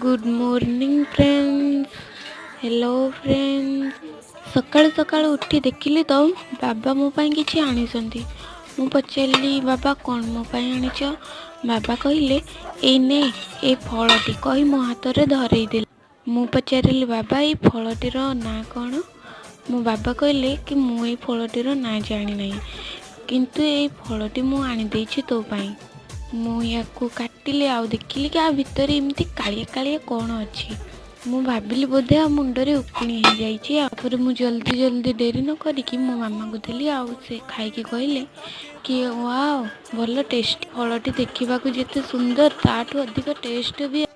Good morning friends, hello friends। ସକାଳୁ ସକାଳୁ ଉଠି ଦେଖିଲି ତ ବାବା ମୋ ପାଇଁ କିଛି ଆଣିଛନ୍ତି। ମୁଁ ପଚାରିଲି, "ବାବା, କ'ଣ ମୋ ପାଇଁ ଆଣିଛ?" ବାବା କହିଲେ, "ଏଇ ନେ ଏଇ ଫଳଟି" କହି ମୋ ହାତରେ ଧରେଇ ଦେଲେ। ମୁଁ ପଚାରିଲି, "ବାବା, ଏଇ ଫଳଟିର ନାଁ କ'ଣ?" ମୋ ବାବା କହିଲେ କି ମୁଁ ଏଇ ଫଳଟିର ନାଁ ଜାଣିନାହିଁ, କିନ୍ତୁ ଏଇ ଫଳଟି ମୁଁ ଆଣିଦେଇଛି ତୋ ପାଇଁ। ମୁଁ ୟାକୁ କାଟିଲି ଆଉ ଦେଖିଲି କି ଆ ଭିତରେ ଏମିତି କାଳିଆ କାଳିଆ କ'ଣ ଅଛି। ମୁଁ ଭାବିଲି ବୋଧେ ଆ ମୁଣ୍ଡରେ ଉକୁଣି ହେଇଯାଇଛି। ତାପରେ ମୁଁ ଜଲ୍ଦି ଜଲ୍ଦି ଡେରି ନ କରିକି ମୋ ମାମାଙ୍କୁ ଦେଲି ଆଉ ସେ ଖାଇକି କହିଲେ କି ୱାଓ, ଭଲ ଟେଷ୍ଟ। ଫଳଟି ଦେଖିବାକୁ ଯେତେ ସୁନ୍ଦର, ତାଠୁ ଅଧିକ ଟେଷ୍ଟ ବି।